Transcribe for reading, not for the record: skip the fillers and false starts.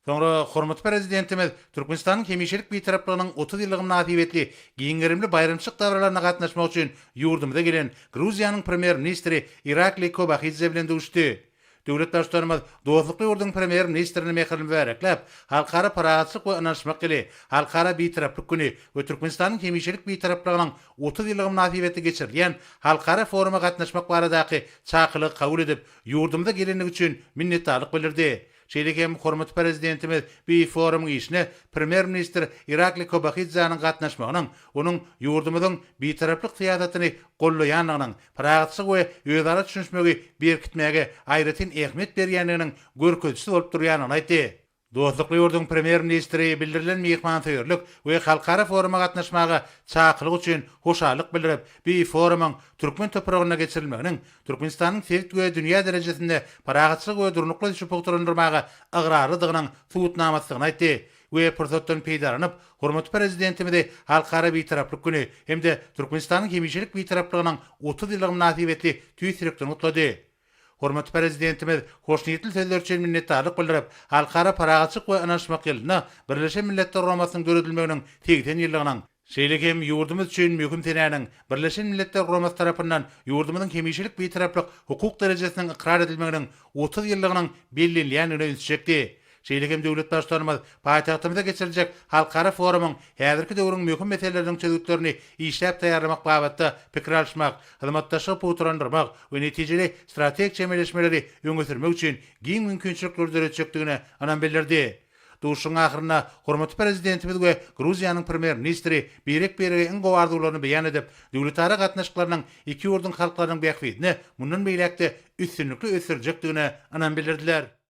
Soňra hormatly Prezidentimiz Türkmenistanyň hemişelik Bitaraplygynyň 30 ýyllygy mynasybetli giň gerimli baýramçylyk dabaralaryna gatnaşmak üçin ýurdumyza gelen Gruziýanyň Premýer-ministri Irakliý Kobahidze bilen duşuşdy. Döwlet Baştutanymyz dostlukly ýurduň Premýer-ministrini mähirli mübärekläp, Halkara parahatçylyk we ynanyşmak ýyly, Halkara Bitaraplyk güni we Türkmenistanyň hemişelik Bitaraplygynyň 30 ýyllygy mynasybetli geçirilýän halkara foruma gatnaşmak baradaky çakylygy kabul edip, ýurdumyza gelendigi üçin minnetdarlyk bildirdi. Şeýle hem hormatly Prezidentimiz bu forumyň işine Premýer-ministr Irakli Kobahidzäniň gatnaşmagynyň onuň ýurdumyzyň Bitaraplyk syýasatyny goldaýandygynyň, parahatçylygy we özara düşünişmegi berkitmäge aýratyn ähmiýet berýändiginiň görkezijisi bolup durýandygyny aýtdy. Dostlukly ýurduň Premýer-ministri bildirilen myhmansöýerlik we halkara foruma gatnaşmaga çakylyk üçin hoşallyk bildirip, bu forumyň türkmen topragynda geçirilmeginiň Türkmenistanyň sebit we dünýä derejesinde parahatçylygy we durnukly ösüşi pugtalandyrmaga ygrarlydygynyň subutnamasydygyny aýtdy we pursatdan peýdalanyp, hormatly Prezidentimizi Halkara Bitaraplyk güni hem-de Türkmenistanyň hemişelik Bitaraplygynyň 30 ýyllygy mynasybetli tüýs ýürekden gutlady. Hormatly Prezidentimiz hoşniýetli sözler üçin minnetdarlyk bildirip, Halkara parahatçylyk we ynanyşmak ýylynda Birleşen Milletler Guramasynyň döredilmeginiň 80 ýyllygynyň, Şeýle hem ýurdumyz üçin möhüm senäniň, Birleşen Milletler Guramasy tarapyndan ýurdumyzyň hemişelik Bitaraplyk hukuk derejesiniň ykrar edilmeginiň 30 ýyllygynyň bellenilýändigine ünsi çekdi. Şeýle hem döwlet Baştutanymyz paýtagtymyzda geçiriljek halkara forumyň häzirki döwrüň möhüm meseleleriniň çözgütlerini işläp taýýarlamak babatda pikir alyşmak, hyzmatdaşlygy pugtalandyrmak we netijeli strategik çemeleşmeleri öňe sürmek üçin giň mümkinçilikleri döretjekdigine ynam bildirdi. Duşuşygyň ahyrynda hormatly Prezidentimiz we Gruziýanyň Premýer-ministri birek-birege iň gowy arzuwlaryny beýan edip, döwletara gatnaşyklarynyň iki ýurduň halklarynyň bähbidine mundan beýläk-de üstünlikli ösdüriljekdigine ynam bildirdiler.